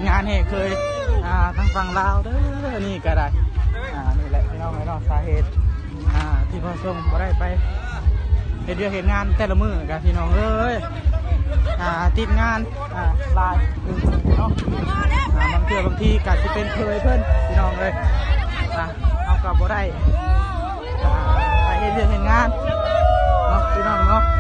ງານແຫ່ເຂີຍ ອ່າ ທາງຝັ່ງລາວເດີ ນີ້ກໍໄດ້ ອ່າ ນີ້ແຫຼະພີ່ນ້ອງເອີຍເນາະ ສາເຫດ ອ່າ ທີ່ພະສົງບໍ່ໄດ້ໄປເຮັດວຽກເຮັດງານແຕ່ລະມື້ກໍ ພີ່ນ້ອງເອີຍ ອ່າ ຕິດງານ ອ່າ ຫຼາຍເນາະ ອ່າ ບາງເທື່ອບາງທີກໍຊິເປັນເຂີຍເພິ່ນ ພີ່ນ້ອງເອີຍ ອ່າ ເຮົາກໍບໍ່ໄດ້ ໄປເຮັດວຽກເຮັດງານເນາະ ພີ່ນ້ອງເນາະ ເອີ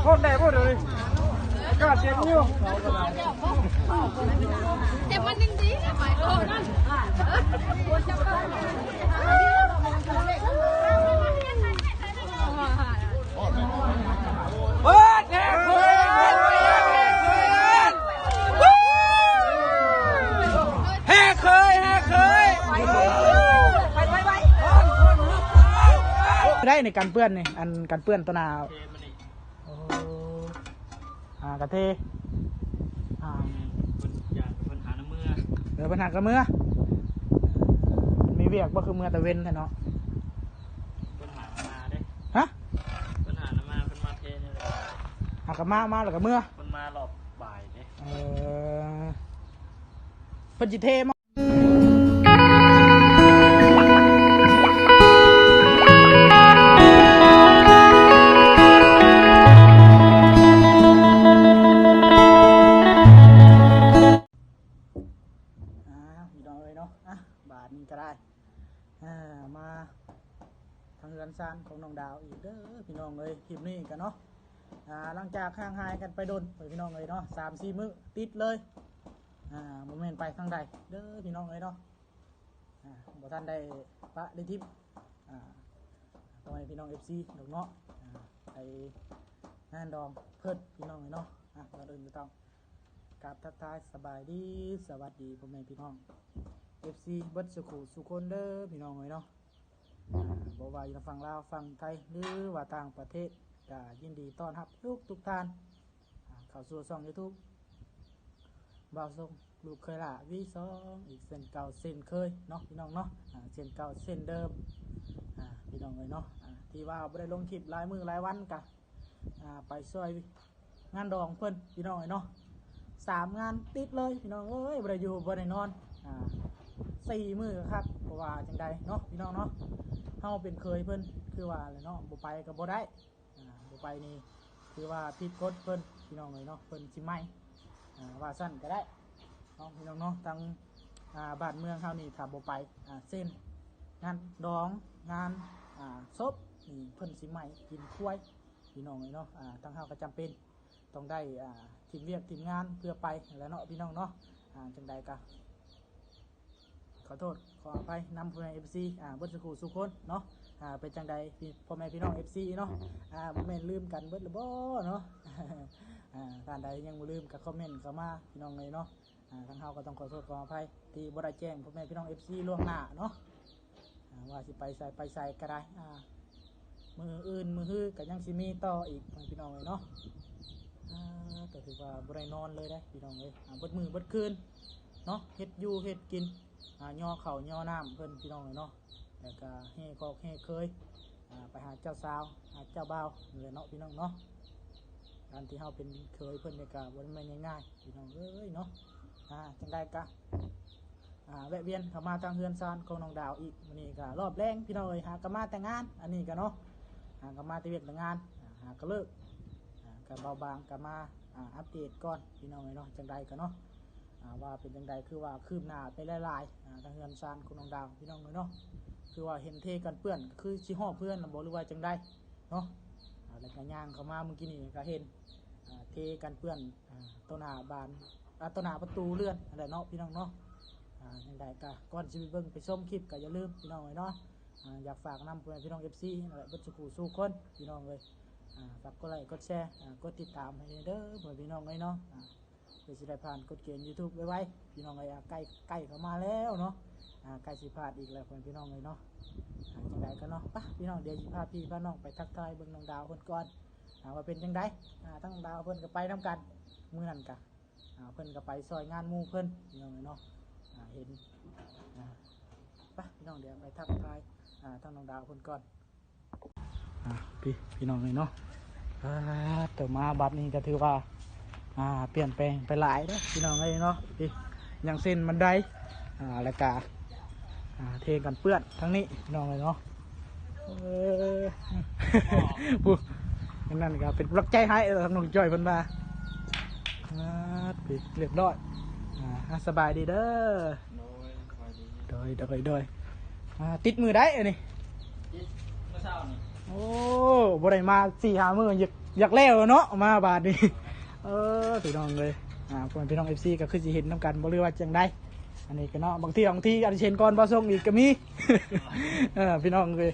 ຮ້ອນແດດບໍ່ເດ ອາກາດເຢັນຢູ່ ແຕ່ມັນຍັງດີນະ ໄປ ໂອ້ ນັ້ນ ເປີດແຫ່ເຂີຍ ແຫ່ເຂີຍ ແຫ່ເຂີຍ ໄດ້ໃນກັນເປື້ອນນີ້ ອັນກັນເປື້ອນຕໍ່ໜ້າ ໂອ້ ອ່າ ກະເທ ອ່າ ເພິ່ນຢ້ານເພິ່ນຫານຳເມືອ ເອີ ເພິ່ນຫາກະເມືອ ມີວຽກບໍ່ ຄືເມືອຕາເວັນແທ້ເນາະ ເພິ່ນຫານຳມາເດ້ ຮະ ເພິ່ນຫານຳມາ ເພິ່ນມາເທນີ້ແຫຼະ ຫາກະມາ ມາແລ້ວກະເມືອ ເພິ່ນມາຮອບບ່າຍເດ້ ເອີ ເພິ່ນຊິເທມາ ອ້າວ ພີ່ນ້ອງເອີຍເນາະ ອ່ະ ບາດນີ້ກໍໄດ້ ອ່າ ມາທາງເຮືອນຊານຂອງນ້ອງດາວອີກເດີ ພີ່ນ້ອງເອີຍ ຄລິບນີ້ກໍເນາະ ອ່າ ຫຼັງຈາກຫ່າງຫາຍກັນໄປດົນ ພີ່ນ້ອງເອີຍເນາະ ສາມສີ່ມື້ຕິດເລີຍ ອ່າ ບໍ່ແມ່ນໄປທາງໃດເດີ ພີ່ນ້ອງເອີຍເນາະ ອ່າ ບໍ່ທັນໄດ້ປະໄດ້ຖິ້ມ ອ່າ ຕ້ອງໃຫ້ພີ່ນ້ອງເອັຟຊີດອກເນາະ ອ່າ ໄປງານດອງເພິ່ນ ພີ່ນ້ອງເອີຍເນາະ ອ່າ ກ່ອນອື່ນກໍຕ້ອງກາບທັກທາຍສະບາຍດີ ສະຫວັດດີພໍ່ແມ່ພີ່ນ້ອງເອັຟຊີເບິດສູ່ຄູ່ສູ່ຄົນເດີ ພີ່ນ້ອງເອີຍເນາະ ອ່າ ບໍ່ວ່າຢູ່ທາງຝັ່ງລາວ ຝັ່ງໄທ ຫຼືວ່າຕ່າງປະເທດ ກໍຍິນດີຕ້ອນຮັບທຸກໆທ່ານ ອ່າ ເຂົ້າສູ່ຊ່ອງຢູທູບ ບ່າວຊົງລູກເຂີຍຫຼ້າ ວີສອງ ອີກເຊັ່ນເກົ່າເຊັ່ນເຄີຍເນາະ ພີ່ນ້ອງເນາະ ອ່າ ເຊັ່ນເກົ່າເຊັ່ນເດີມ ອ່າ ພີ່ນ້ອງເອີຍເນາະ ອ່າ ທີ່ວ່າບໍ່ໄດ້ລົງຄລິບຫຼາຍມື້ຫຼາຍວັນກະ ອ່າ ໄປຊ່ວຍງານດອງເພິ່ນ ພີ່ນ້ອງເອີຍເນາະ ສາມງານຕິດເລີຍ ພີ່ນ້ອງເອີຍ ບໍ່ໄດ້ຢູ່ບໍ່ໄດ້ນອນ ອ່າ ສີ່ມື້ຄັກ ເພາະວ່າຈັ່ງໃດເນາະ ພີ່ນ້ອງເນາະ ເຮົາເປັນເຂີຍເພິ່ນ ຄືວ່າແຫຼະເນາະ ບໍ່ໄປກໍບໍ່ໄດ້ ອ່າ ບໍ່ໄປນີ້ຖືວ່າຜິດກົດເພິ່ນ ພີ່ນ້ອງເອີຍເນາະ ເພິ່ນຊິໄໝ ອ່າ ວ່າຊັ້ນກໍໄດ້ເນາະ ພີ່ນ້ອງເນາະ ທາງ ອ່າ ບ້ານເມືອງເຮົານີ້ຖ້າບໍ່ໄປ ອ່າ ເຊັ່ນງານດອງ ງານ ອ່າ ສົບນີ້ ເພິ່ນຊິໄໝກິນຄວາຍ ພີ່ນ້ອງເອີຍເນາະ ອ່າ ທາງເຮົາກໍຈຳເປັນຕ້ອງໄດ້ ອ່າ ຖິ້ມວຽກຖິ້ມງານເພື່ອໄປຫັ້ນແຫຼະເນາະ ພີ່ນ້ອງເນາະ ອ່າ ຈັ່ງໃດກໍ ຂໍໂທດຂໍອະໄພນຳພໍ່ແມ່ເອັຟຊີ ອ່າ ເບິດສູ່ຄູ່ສູ່ຄົນເນາະ ອ່າ ເປັນຈັ່ງໃດ ພີ່ ພໍ່ແມ່ພີ່ນ້ອງເອັຟຊີເນາະ ອ່າ ບໍ່ແມ່ນລືມກັນເບິດແລ້ວບໍ່ເນາະ ອ່າ ທ່ານໃດຍັງບໍ່ລືມກໍຄອມເມັນເຂົ້າມາ ພີ່ນ້ອງເອີຍເນາະ ອ່າ ທາງເຮົາກໍຕ້ອງຂໍໂທດຂໍອະໄພທີ່ບໍ່ໄດ້ແຈ້ງພໍ່ແມ່ພີ່ນ້ອງເອັຟຊີລ່ວງໜ້າເນາະ ອ່າ ວ່າຊິໄປໃສໄປໃສກໍໄດ້ ອ່າ ມື້ອື່ນມື້ຮືກໍຍັງຊິມີຕໍ່ອີກ ພີ່ນ້ອງເອີຍເນາະ ອ່າ ກໍຖືວ່າບໍ່ໄດ້ນອນເລີຍເດ້ ພີ່ນ້ອງເອີຍ ອ່າ ເບິດມື້ເບິດຄືນເນາະ ເຮັດຢູ່ເຮັດກິນ ອ່າ ຍໍເຂົ້າຍໍນ້ຳເພິ່ນ ພີ່ນ້ອງເອີຍເນາະ ແລ້ວກໍແຫ່ຄອກແຫ່ເຂີຍ ອ່າ ໄປຫາເຈົ້າສາວຫາເຈົ້າບ່າວນີ້ແຫຼະເນາະ ພີ່ນ້ອງເນາະ ການທີ່ເຮົາເປັນເຂີຍເພິ່ນນີ້ກໍບໍ່ແມ່ນງ່າຍໆ ພີ່ນ້ອງເອີຍເນາະ ອ່າ ຈັ່ງໃດກໍ ອ່າ ແວະວຽນເຂົ້າມາທາງເຮືອນຊານຂອງນ້ອງດາວອີກ ມື້ນີ້ກໍຮອບແລງ ພີ່ນ້ອງເອີຍ ຫາກໍມາແຕ່ງານ ອັນນີ້ກໍເນາະ ຫາກໍມາແຕ່ວຽກແຕ່ງານ ຫາກໍເລີກ ອ່າ ກໍເບົາບາງ ກໍມາ ອ່າ ອັບເດດກ່ອນ ພີ່ນ້ອງເອີຍເນາະ ຈັ່ງໃດກໍເນາະ ອ່າ ວ່າເປັນຈັ່ງໃດ ຄືວ່າຄືບໜ້າໄປຫຼາຍໆ ອ່າ ທາງເຮືອນຊານຂອງນ້ອງດາວ ພີ່ນ້ອງເອີຍເນາະ ຄືວ່າເຫັນເທກັນເປື້ອນ ຄືຊິຮອບເຮືອນລະບໍ່ ຫຼືວ່າຈັ່ງໃດເນາະ ອ່າ ແລ້ວກໍຍ່າງເຂົ້າມາມື້ກີ້ນີ້ກໍເຫັນ ອ່າ ເທກັນເປື້ອນ ອ່າ ຕໍ່ໜ້າບ້ານ ອ່າ ຕໍ່ໜ້າປະຕູເຮືອນຫັ້ນແຫຼະເນາະ ພີ່ນ້ອງເນາະ ອ່າ ຈັ່ງໃດກໍກ່ອນຊິໄປເບິ່ງໄປຊົມຄລິບ ກໍຢ່າລືມ ພີ່ນ້ອງເອີຍເນາະ ອ່າ ຢາກຝາກນຳພໍ່ແມ່ພີ່ນ້ອງເອັຟຊີຫັ້ນແຫຼະ ເບິດສູ່ຄູ່ສູ່ຄົນ ພີ່ນ້ອງເອີຍ ອ່າ ຝາກກົດໄລກ໌ ກົດແຊ ອ່າ ກົດຕິດຕາມໃຫ້ແດ່ເດີ ພໍ່ແມ່ພີ່ນ້ອງເອີຍເນາະ ອ່າ ເພື່ອຊິໄດ້ຜ່ານກົດເກນຢູທູບໄວໆ ພີ່ນ້ອງເອີຍ. ອ່າ ໃກ້ ໃກ້ເຂົ້າມາແລ້ວເນາະ ອ່າ ໃກ້ຊິຜ່ານອີກແລ້ວ ເພື່ອນພີ່ນ້ອງເອີຍເນາະ. ອ່າ ຈັ່ງໃດກໍເນາະ ໄປ ພີ່ນ້ອງ ດຽວຊິພາພີ່ພານ້ອງໄປທັກທາຍເບິ່ງນ້ອງດາວເພິ່ນກ່ອນ ອ່າ ວ່າເປັນຈັ່ງໃດ. ອ່າ ທັງນ້ອງດາວເພິ່ນກໍໄປນຳກັນ ມື້ນັ້ນກະ ອ່າ ເພິ່ນກໍໄປຊ່ອຍງານໝູ່ເພິ່ນ ພີ່ນ້ອງເອີຍເນາະ. ອ່າ ເຫັນ ອ່າ ໄປ ພີ່ນ້ອງ ດຽວໄປທັກທາຍ ອ່າ ທັງນ້ອງດາວເພິ່ນກ່ອນ. ອ່າ ພີ່ ພີ່ນ້ອງເອີຍເນາະ ອ່າ ເຂົ້າມາບັດນີ້ກໍຖືວ່າ ອ່າ ປ່ຽນແປງໄປຫຼາຍເດ້ ພີ່ນ້ອງເອີຍເນາະ. ພີ່ ຢ່າງເຊັ່ນບັນໄດ ອ່າ ແລ້ວກະ ອ່າ ເທກັນເປື້ອນທາງນີ້ ພີ່ນ້ອງເອີຍເນາະ. ເອີ ຜູ້ນັ້ນກໍເປັນກຳລັງໃຈໃຫ້ ເອີ ທາງນ້ອງຈ້ອຍເພິ່ນວ່າ. ອ່າ ພີ່ ຮຽບຮ້ອຍ ອ່າ ສະບາຍດີເດີ. ໂດຍ ສະບາຍດີ ໂດຍ ໂດຍ ໂດຍ. ອ່າ ຕິດມື້ໃດອັນນີ້? ຕິດມື້ເຊົ້ານີ້. ໂອ້ ບໍ່ໄດ້ມາສີ່ຫ້າມື້ ຢາກ ຢາກແລ້ວເນາະ ມາບາດນີ້. ເອີ ພີ່ນ້ອງເອີຍ ອ່າ ພໍ່ແມ່ພີ່ນ້ອງເອັຟຊີກໍຄືຊິເຫັນນຳກັນບໍ່ ຫຼືວ່າຈັ່ງໃດ? ອັນນີ້ກໍເນາະ ບາງທີ ບາງທີອາດຈະເຫັນກ່ອນບໍ່ສົ່ງອີກກໍມີ ເອີ ພີ່ນ້ອງເອີຍ.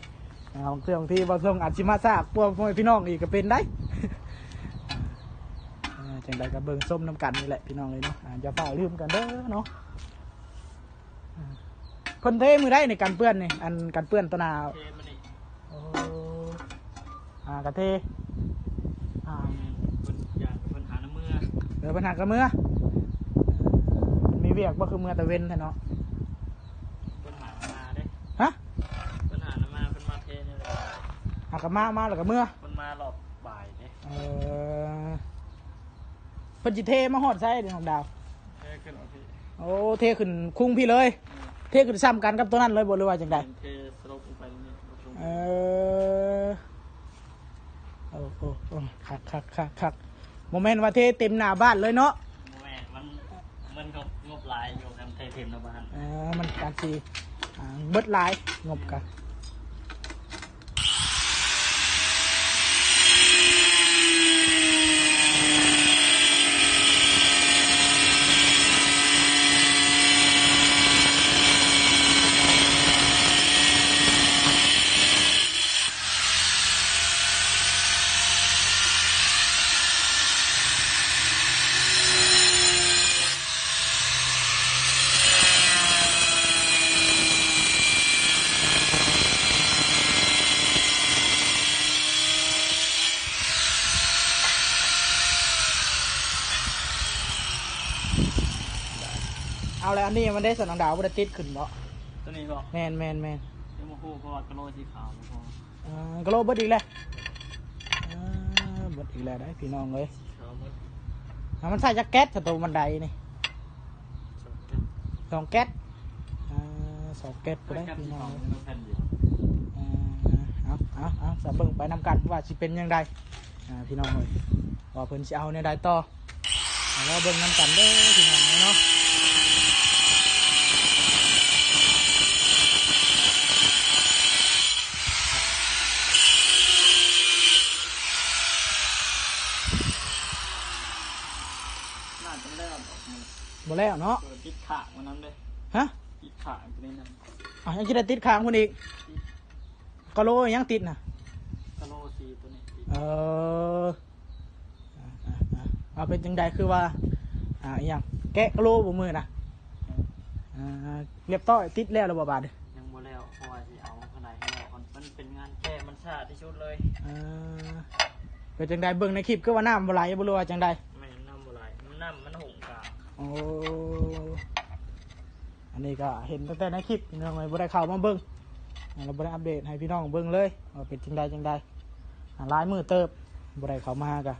ອ່າ ບາງເທື່ອບາງທີບໍ່ສົ່ງອາດຊິມາຊ້າກວ່າພໍ່ແມ່ພີ່ນ້ອງອີກກໍເປັນໄດ໋. ອ່າ ຈັ່ງໃດກໍເບິ່ງຊົມນຳກັນນີ້ແຫຼະ ພີ່ນ້ອງເອີຍເນາະ. ອ່າ ຢ່າຟ້າວລືມກັນເດີເນາະ. ອ່າ ເພິ່ນເທມື້ໃດນີ້ ກັນເປື້ອນນີ້ ອັນກັນເປື້ອນຕໍ່ໜ້າ? ເທມື້ນີ້. ໂອ້ ອ່າ ກະເທ ອ່າ ເພິ່ນ ຢ້ານເພິ່ນຫາກະເມືອ. ເອີ ເພິ່ນຫາກະເມືອ ມີວຽກບໍ່ ຄືເມືອຕາເວັນແທ້ເນາະ? ເພິ່ນຫາກະມາເດ້. ຮະ? ເພິ່ນຫາກະມາ ເພິ່ນມາເທນີ້ແຫຼະ. ຫາກະມາ ມາແລ້ວກະເມືອ. ເພິ່ນມາຮອບບ່າຍເດ້. ເອີ ເພິ່ນຊິເທມາຮອດໃສນີ້ ນ້ອງດາວ? ເທຂຶ້ນພີ້. ໂອ້ ເທຂຶ້ນຄຸງພີ້ເລີຍ. ອືມ ເທຂຶ້ນຊ່ຳກັນກັບຕົວນັ້ນເລີຍບໍ່ ຫຼືວ່າຈັ່ງໃດ? ເທສະຫຼົບລົງໄປນີ້. ເອີ ໂອ້ ໂອ້ ໂອ້ ຄັກໆໆໆ. ບໍ່ແມ່ນວ່າເທເຕັມໜ້າບ້ານເລີຍເນາະ? ບໍ່ແມ່ນ ມັນ ມັນກໍງົບຫຼາຍຢູ່ ຄັນເທເຕັມໜ້າບ້ານ. ເອີ ມັນການຊິ ອ່າ ເບິດຫຼາຍງົບກະ. ເອົາແລ້ວ ອັນນີ້ມັນໄດ້ສະ ນ້ອງດາວບໍ່ໄດ້ຕິດຂຶ້ນບໍ່? ຕົວນີ້ບໍ່? ແມ່ນໆໆ. ຍັງບໍ່ຮູ້ ເພາະວ່າກະໂຫຼສີຂາວບໍ່ພໍ. ເອີ ກະໂຫຼເບິດອີກແລ້ວ. ເອີ ເບິດອີກແລ້ວເດ້ພີ່ນ້ອງເອີຍ. ເອົາໝົດ. ອ່າ ມັນໃຊ້ຈັກແກັດ ໂຕບັນໄດນີ້? ສອງແກັດ. ສອງແກັດ. ອ່າ ສອງແກັດພຸ້ນເດ້ພີ່ນ້ອງເອີຍ. ເອີ ເອົາ ເອົາ ເອົາ ສະເບິ່ງໄປນຳກັນວ່າຊິເປັນຈັ່ງໃດ ອ່າ ພີ່ນ້ອງເອີຍ ວ່າເພິ່ນຊິເອົາແນວໃດຕໍ່. ມາລໍເບິ່ງນຳກັນເດີພີ່ນ້ອງເນາະ. ໜ້າຈະແລ້ວດອກ. ບໍ່ແລ້ວເນາະ. ເອີ ຕິດຄ້າງມັນນຳເດ້. ຮະ? ຕິດຄ້າງຕົວນີ້ນຳ. ອ່າ ຍັງຊິໄດ້ຕິດຄ້າງພຸ້ນອີກ? ກະໂຫຼຍັງຕິດນະ? ກະໂຫຼສີ່ຕົວນີ້ຕິດ. ເອີ ອ່າ ເອົາ ເປັນຈັ່ງໃດ ຄືວ່າ ອ່າ ອີຫຍັງ ແກະກະໂຫຼບໍ່ມື້ນະ? ອ່າ ລຽບຮ້ອຍ ຕິດແລ້ວ ແລ້ວບໍ່ບາດນີ້? ຍັງບໍ່ແລ້ວ ເພາະວ່າຊິເອົາຂ້າງໃນໃຫ້ແລ້ວກ່ອນ ມັນເປັນງານແກະ ມັນຊ້າທີ່ສຸດເລີຍ. ເອີ ເປັນຈັ່ງໃດ ເບິ່ງໃນຄລິບຄືວ່ານ້ຳບໍ່ໄຫຼບໍ່ ຫຼືວ່າຈັ່ງໃດ? ແມ່ນ ນ້ຳບໍ່ໄຫຼ ນ້ຳມັນຫຸງກາງ. ໂອ້ ອັນນີ້ກໍເຫັນຕັ້ງແຕ່ໃນຄລິບ ພີ່ນ້ອງເອີຍ ບໍ່ໄດ້ເຂົ້າມາເບິ່ງ ແລ້ວບໍ່ໄດ້ອັບເດດໃຫ້ພີ່ນ້ອງເບິ່ງເລີຍວ່າເປັນຈັ່ງໃດຈັ່ງໃດ. ອ່າ ຫຼາຍມື້ເຕີບບໍ່ໄດ້ເຂົ້າມາ ກໍ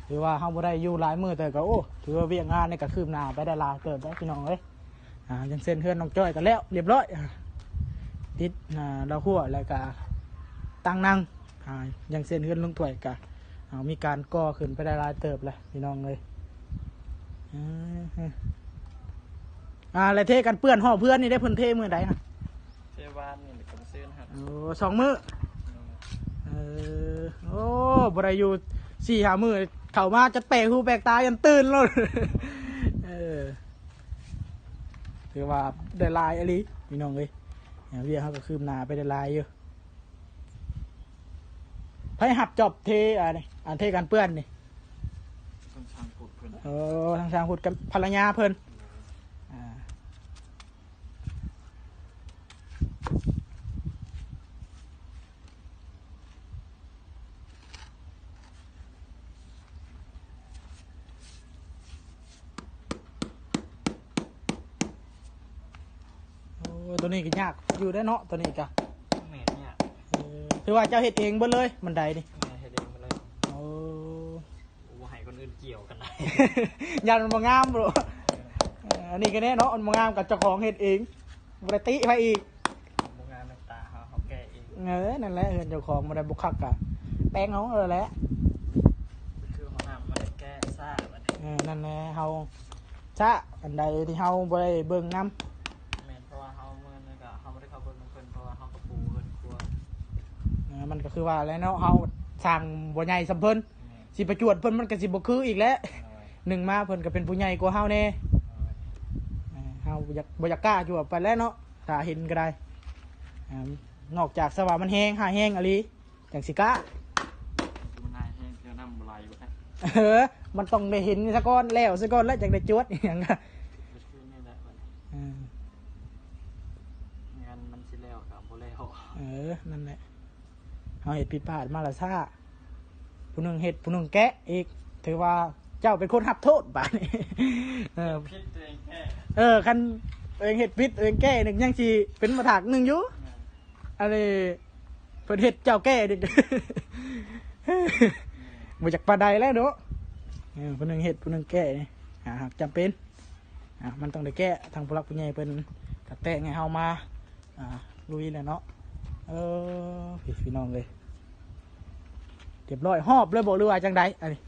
ຖືວ່າເຮົາບໍ່ໄດ້ຢູ່ຫຼາຍມື້ເຕີບ ກໍ ໂອ້ ຖືວ່າວຽກງານນີ້ກໍຄືບໜ້າໄປໄດ້ຫຼາຍເຕີບແລ້ວ ພີ່ນ້ອງເອີຍ. ອ່າ ຢ່າງເຊັ່ນເຮືອນນ້ອງຈ້ອຍກໍແລ້ວລຽບຮ້ອຍ ອ່າ ຕິດ ອ່າ ລາວຮົ້ວ ແລ້ວກໍຕັ່ງນັ່ງ. ອ່າ ຢ່າງເຊັ່ນເຮືອນລຸງຖ້ວຍກໍ ອ່າ ມີການກໍ່ຂຶ້ນໄປໄດ້ຫຼາຍເຕີບແລ້ວ ພີ່ນ້ອງເອີຍ. ອ່າ ແລ້ວເທກັນເປື້ອນຮອບເຮືອນນີ້ໄດ້ ເພິ່ນເທມື້ໃດນະ? ເທວານນີ້ແຫຼະ ກໍມາຊື້ນະ. ໂອ້ ສອງມື້. ເອີ ໂອ້ ບໍ່ໄດ້ຢູ່ສີ່ຫ້າມື້ ເຂົ້າມາຈະແປກຫູແປກຕາ ຢ້ານຕື່ນໂລດ. ເອີ ຖືວ່າໄດ້ຫຼາຍອີ່ຫຼີ ພີ່ນ້ອງເອີຍ ວຽກເຮົາກໍຄືບໜ້າໄປໄດ້ຫຼາຍຢູ່. ໃຜຮັບຈອບເທ ອັນນີ້ ອັນເທກັນເປື້ອນນີ້? ເພິ່ນສັ່ງກົດເພິ່ນ. ເອີ ທາງຊ່າງພຸດກັບພັນລະຍາເພິ່ນ ອ່າ ໂອ້ ໂຕນີ້ກໍຍາກຢູ່ເດ້ເນາະ ໂຕນີ້ກໍ ແມ່ນຍາກ ເອີ ຖືວ່າເຈົ້າເຮັດເອງເບິດເລີຍ ບັນໄດນີ້ ແມ່ນ ເຮັດເອງເບິດເລີຍ ໂອ້ ບໍ່ໃຫ້ຄົນອື່ນກ່ຽວກັນໄດ້ ຢ້ານມັນບໍ່ງາມບໍ ເອີ ອັນນີ້ກໍແນ່ເນາະ ມັນບໍ່ງາມກໍເຈົ້າຂອງເຮັດເອງ ບໍ່ໄດ້ຕິໃຜອີກ ບໍ່ງາມໃນຕາເຮົາ ເຮົາແກ້ເອງ ເອີ ນັ້ນແຫຼະ ເຮືອນເຈົ້າຂອງບໍ່ໄດ້ ບໍ່ຄັກກະແປງເອົາແຫຼະ ຄືຫ້ອງນ້ຳບໍ່ໄດ້ແກ້ຊ້າບັດນີ້ ເອີ ນັ້ນແຫຼະ ເຮົາຊ້າ ອັນໃດທີ່ເຮົາບໍ່ໄດ້ເບິ່ງນຳ ແມ່ນ ເພາະວ່າເຮົາ ມື້ນັ້ນກໍເຮົາບໍ່ໄດ້ເຂົ້າເບິ່ງນຳເພິ່ນ ເພາະວ່າເຮົາກໍປູເຮືອນຄົວ ເອີ ມັນກໍຄືວ່າແຫຼະເນາະ ເຮົາສ້າງບໍ່ໃຫຍ່ສ່ຳເພິ່ນ ແມ່ນ ຊິໄປຈວດເພິ່ນມັນກໍຊິບໍ່ຄືອີກແຫຼະ ໂດຍ ໜຶ່ງມາເພິ່ນກໍເປັນຜູ້ໃຫຍ່ກວ່າເຮົາແດ່ ໂດຍ ເອີ ເຮົາບໍ່ຢາກ ບໍ່ຢາກກ້າຈວດໄປແຫຼະເນາະ ຖ້າເຫັນກໍໄດ້ ອ່າ ນອກຈາກສະວ່າມັນແຮງ ຮ້າຍແຮງອີ່ຫຼີ ຈັ່ງຊິກ້າ ມັນຮ້າຍແຮງ ເທື່ອນ້ຳບໍ່ໄຫຼເບິດນະ ເອີ ມັນຕ້ອງໄດ້ເຫັນຊະກ່ອນ ແລ້ວຊະກ່ອນ ແລ້ວຈັ່ງໄດ້ຈວດອີ່ຫຍັງນະ ຄືນີ້ແຫຼະບັດນີ້ ເອີ ງານມັນຊິແລ້ວກໍບໍ່ແລ້ວ ເອີ ນັ້ນແຫຼະ ເຮົາເຮັດຜິດພາດມາລະຊ້າ ຜູ້ໜຶ່ງເຮັດ ຜູ້ໜຶ່ງແກະອີກ ຖືວ່າເຈົ້າເປັນຄົນຮັບໂທດບາດນີ້ ເອີ ຜິດຕົວເອງແກ້ ເອີ ຄັນຕົວເອງເຮັດຜິດ ຕົວເອງແກ້ນີ້ຍັງຊິເປັນມາຖາກໜຶ່ງຢູ່ ແມ່ນ ອັນນີ້ເພິ່ນເຮັດເຈົ້າແກ້ນີ້ ບໍ່ຢາກປານໃດແລ້ວເນາະ ເອີ ຜູ້ໜຶ່ງເຮັດ ຜູ້ໜຶ່ງແກ້ນີ້ ຫາ ຫາກຈຳເປັນ ອ່າ ມັນຕ້ອງໄດ້ແກ້ ທາງຜູ້ຫຼັກຜູ້ໃຫຍ່ເພິ່ນກໍແຕ່ງໃຫ້ເຮົາມາ ອ່າ ລຸຍແຫຼະເນາະ ເອີ ພີ່ ພີ່ນ້ອງເອີຍ ຮຽບຮ້ອຍຮອບເລີຍບໍ ຫຼືວ່າຈັ່ງໃດ ອັນນີ້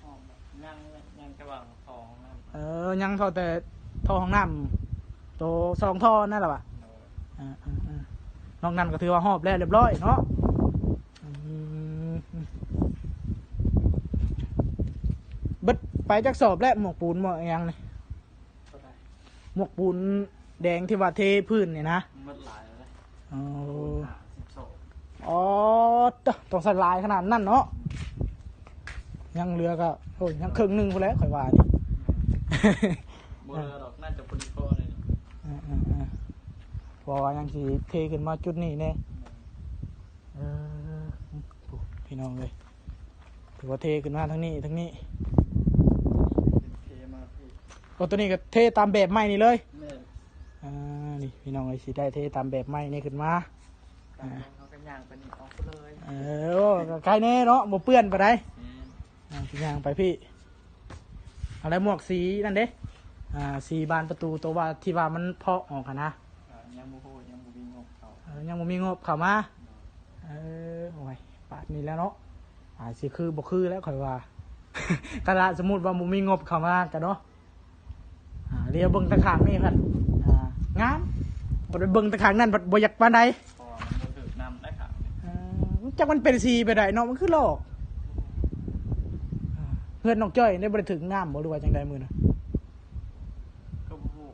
ຮອບ ຍັງ ຍັງແຕ່ວ່າທໍ່ຫ້ອງນ້ຳ ເອີ ຍັງທໍ່ແຕ່ທໍ່ຫ້ອງນ້ຳ ໂຕສອງທໍ່ນັ້ນລະຫວາ ໂດຍ ອ່າ ອ່າ ອ່າ ນອກນັ້ນກໍຖືວ່າຮອບແລ້ວ ຮຽບຮ້ອຍເນາະ ອືມ ເບິດໄປຈັກສອບແລ້ວ ໝວກປູນ ໝວກຫຍັງນີ້ ເທົ່າໃດ ໝວກປູນແດງທີ່ວ່າເທພື້ນນີ້ນະ ໝົດຫຼາຍແລ້ວເດ້ ໂອ້ ຫ້າສິບສອງ ອໍ ຕ້ອງໃສ່ຫຼາຍຂະໜາດນັ້ນເນາະ ຍັງເຫຼືອກໍ ໂອ້ຍ ຍັງເຄິ່ງໜຶ່ງພຸ້ນແຫຼະ ຂ້ອຍວ່ານີ້ ບໍ່ເຫຼືອດອກ ໜ້າຈະພໍດີພໍເລີຍ ເອີ ເອີ ເອີ ເພາະວ່າຍັງຊິເທຂຶ້ນມາຈຸດນີ້ແດ່ ແມ່ນ ເອີ ໂອ້ ພີ່ນ້ອງເອີຍ ຖືວ່າເທຂຶ້ນມາທາງນີ້ ທາງນີ້ ເທມາພີ້ ໂອ້ ຕົວນີ້ກໍເທຕາມແບບໃໝ່ນີ້ເລີຍ ແມ່ນ ອ່າ ນີ້ພີ່ນ້ອງເອີຍ ຊິໄດ້ເທຕາມແບບໃໝ່ນີ້ຂຶ້ນມາ ຕາມ ອ່າ ເຮົາກໍຍ່າງໄປນີ້ ອອກໄປເລີຍ ເອີ ໂອ້ ກໍໄກແດ່ເນາະ ບໍ່ເປື້ອນປານໃດ ແມ່ນ ອ່າ ຊິຍ່າງໄປພີ້ ເອົາແລ້ວໝວກສີນັ້ນເດ້ ອ່າ ສີບານປະຕູ ໂຕວ່າທີ່ວ່າມັນເພາະອອກຫັ້ນນະ ອ່າ ຍັງບໍ່ຮູ້ ຍັງບໍ່ມີງົບເຂົ້າ ເອີ ຍັງບໍ່ມີງົບເຂົ້າມາ ໂດຍ ເອີ ໂອ້ຍ ປານນີ້ແລ້ວເນາະ ອາດຊິຄືບໍ່ຄືແລ້ວຂ້ອຍວ່າ ຄັນລະສົມມຸດວ່າບໍ່ມີງົບເຂົ້າມາກະເນາະ ອ່າ ລຽວເບິ່ງຕາຂ້າງນີ້ພັດ ອ່າ ງາມ ບັດໄປເບິ່ງຕາຂ້າງນັ້ນພັດບໍ່ຢາກປານໃດ ເພາະວ່າມັນບໍ່ຖືກນ້ຳໄດ້ຂ້າງນີ້ ເອີ ຈັກມັນເປັນສີແບບໃດເນາະ ມັນຄືລອກ ອ່າ ເຮືອນນ້ອງຈ້ອຍນີ້ບໍ່ໄດ້ຖືກນ້ຳບໍ່ ຫຼືວ່າຈັ່ງໃດມື້ນັ້ນ ກໍບໍ່ຮູ້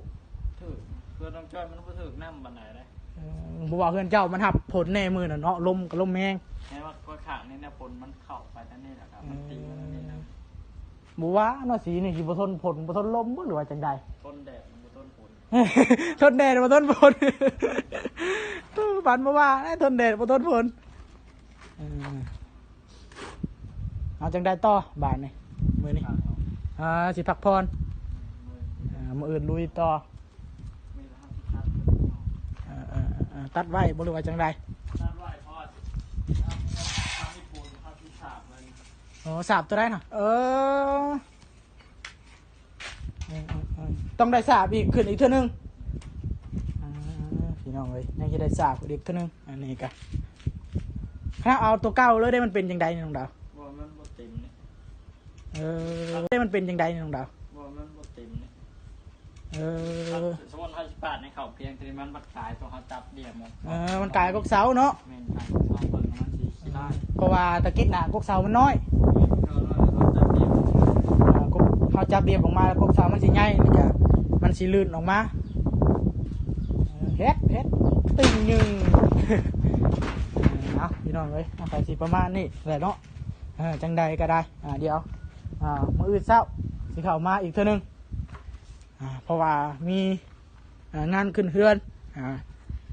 ຖືກ ເຮືອນນ້ອງຈ້ອຍມັນບໍ່ຖືກນ້ຳປານໃດເດ້ ເອີ ບໍ່ວ່າເຮືອນເຈົ້າມັນຮັບຜົນແດ່ມື້ນັ້ນເນາະ ລົມກໍລົມແຮງ ແມ່ນວ່າຂ້າງນີ້ນະ ຝົນມັນເຂົ້າໄປທາງນີ້ແລ້ວກໍມັນຕີມາທາງນີ້ນະ ບໍ່ວ່າເນາະ ສີນີ້ຊິບໍ່ທົນຝົນບໍ່ທົນລົມບໍ່ ຫຼືວ່າຈັ່ງໃດ ທົນແດດມັນບໍ່ທົນຝົນ ທົນແດດບໍ່ທົນຝົນ ເອີ ປານບໍ່ວ່າ ເອີ ທົນແດດບໍ່ທົນຝົນ ເອີ ເອົາຈັ່ງໃດຕໍ່ບາດນີ້ ມື້ນີ້ ອ່າ ຊິພັກຜ່ອນ ອ່າ ມື້ອື່ນລຸຍຕໍ່ ເອີ ເອີ ເອີ ຕັດໄວ້ບໍ່ ຫຼືວ່າຈັ່ງໃດ ຕັດໄວ້ ເພາະວ່າທາງຍີ່ປຸ່ນເຂົາຊິສາບເລີຍ ອໍ ສາບຕົວໃດນະ ເອີ ເອີ ເອີ ເອີ ຕ້ອງໄດ້ສາບອີກ ຂຶ້ນອີກເທື່ອໜຶ່ງ ອ່າ ພີ່ນ້ອງເອີຍ ຍັງຊິໄດ້ສາບອີກເທື່ອໜຶ່ງ ອັນນີ້ກະ ຖ້າເອົາຕົວເກົ່າເລີຍເດ້ ມັນເປັນຈັ່ງໃດນ້ອງດາວ ບໍ່ ມັນບໍ່ເຕັມນີ້ ເອີ ເດ້ ມັນເປັນຈັ່ງໃດນ້ອງດາວ ບໍ່ ມັນບໍ່ເຕັມນີ້ ເອີ ສົມມຸດເຮົາຊິປາດໃຫ້ເຂົ້າພຽງ ທີ່ມັນບັດກາຍ ຕົວເຮົາຈັບດຽມ ເອີ ມັນກາຍກົກເສົາເນາະ ແມ່ນ ກາຍກົກເສົາ ເບິ່ງມັນຊິຂີ້ລ້າຍ ເພາະວ່າຕະກິດນະກົກເສົາມັນນ້ອຍ ເຮົາຈັບດຽມ ອ່າ ກົກ ເຮົາຈັບດຽມອອກມາ ແລ້ວກົກເສົາມັນຊິໃຫຍ່ ແລ້ວກະມັນຊິລື່ນອອກມາ ເຮັດ ເຮັດ ຕຶງໜຶ່ງ ເອົາ ພີ່ນ້ອງເອີຍ ເອົາ ກໍຊິປະມານນີ້ແຫຼະເນາະ ເອີ ຈັ່ງໃດກໍໄດ້ ອ່າ ດຽວ ອ່າ ມື້ອື່ນເຊົ້າ ຊິເຂົ້າມາອີກເທື່ອໜຶ່ງ ອ່າ ເພາະວ່າມີ ອ່າ ງານຂຶ້ນເຮືອນ ອ່າ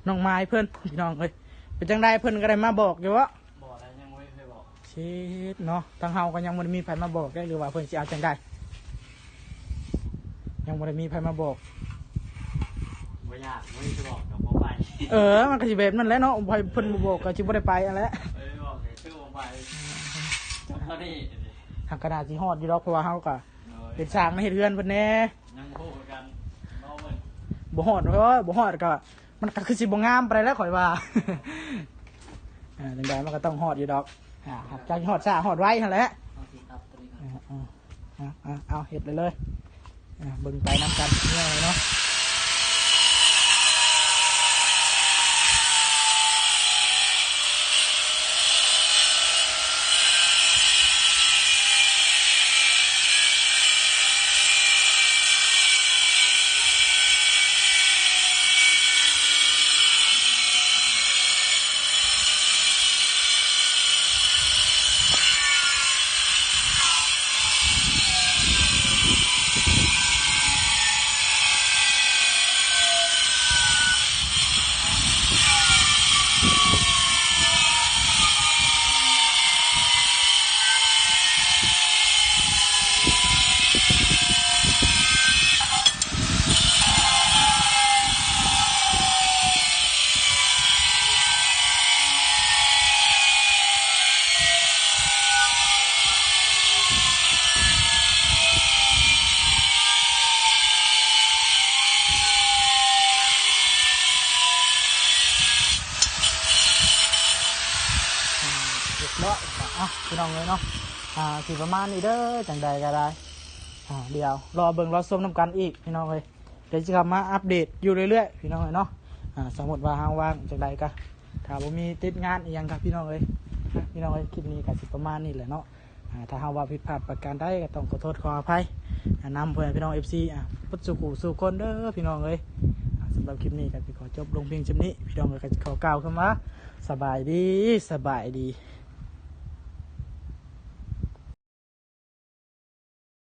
ນ້ອງມາຍເພິ່ນ ພີ່ນ້ອງເອີຍ. ເປັນຈັ່ງໃດ ເພິ່ນກໍໄດ້ມາບອກຢູ່ບໍ່? ບໍ່ໄດ້ ຍັງບໍ່ມີໃຜບອກ. ຊິດເນາະ ທາງເຮົາກໍຍັງບໍ່ໄດ້ມີໃຜມາບອກເດ້ ຫຼືວ່າເພິ່ນຊິເອົາຈັ່ງໃດ? ຍັງບໍ່ໄດ້ມີໃຜມາບອກ. ບໍ່ຢາກ ບໍ່ມີໃຜບອກກໍບໍ່ໄປ. ເອີ ມັນກໍຊິແບບນັ້ນແຫຼະເນາະ ໃຜເພິ່ນບໍ່ບອກກໍຊິບໍ່ໄດ້ໄປຫັ້ນແຫຼະ. ບໍ່ໄດ້ບອກກໍຄືບໍ່ໄປ. ຈົບເທົ່ານີ້. ຫາກກໍໜ້າຊິຮອດຢູ່ດອກ ເພາະວ່າເຮົາກໍ ໂດຍ ເປັນຊ່າງໃນເຮັດເຮືອນເພິ່ນແດ່. ຍັງບໍ່ຮູ້ຄືກັນ ລໍເບິ່ງ. ບໍ່ຮອດ ເອີ ບໍ່ຮອດກໍ ມັນກໍຄືຊິບໍ່ງາມປານໃດແຫຼະຂ້ອຍວ່າ. ອ່າ ຈັ່ງໃດມັນກໍຕ້ອງຮອດຢູ່ດອກ. ອ່າ ຈັກຮອດຊ້າຮອດໄວຫັ້ນແຫຼະ. ເອົາ ເອົາ ເອົາ ເຮັດເລີຍ ເບິ່ງໄປນຳກັນເນາະ. ອ່າ ຮຽບຮ້ອຍ ອ່ະ ພີ່ນ້ອງເອີຍເນາະ. ອ່າ ຊິປະມານນີ້ເດີ ຈັ່ງໃດກໍໄດ້ ອ່າ ດຽວລໍເບິ່ງລໍຊົມນຳກັນອີກ ພີ່ນ້ອງເອີຍ. ດຽວຊິເຂົ້າມາອັບເດດຢູ່ເລື້ອຍໆ ພີ່ນ້ອງເອີຍເນາະ. ອ່າ ສົມມຸດວ່າເຮົາວ່າງຈັ່ງໃດກະ ຖ້າບໍ່ມີຕິດງານອີ່ຫຍັງກະ ພີ່ນ້ອງເອີຍ ພີ່ນ້ອງເອີຍ ຄລິບນີ້ກະຊິປະມານນີ້ແຫຼະເນາະ. ອ່າ ຖ້າເຮົາເວົ້າຜິດພາດປະການໃດກະຕ້ອງຂໍໂທດຂໍອະໄພ ອ່າ ນຳພໍ່ແມ່ພີ່ນ້ອງ ເອັຟຊີ ອ່າ ເບິດສູ່ຜູ້ສູ່ຄົນເດີ ພີ່ນ້ອງເອີຍ. ອ່າ ສຳລັບຄລິບນີ້ກະຊິຂໍຈົບລົງພຽງສ່ຳນີ້ ພີ່ນ້ອງເອີຍ. ກະຊິຂໍກ່າວຄຳວ່າ ສະບາຍດີ ສະບາຍດີ.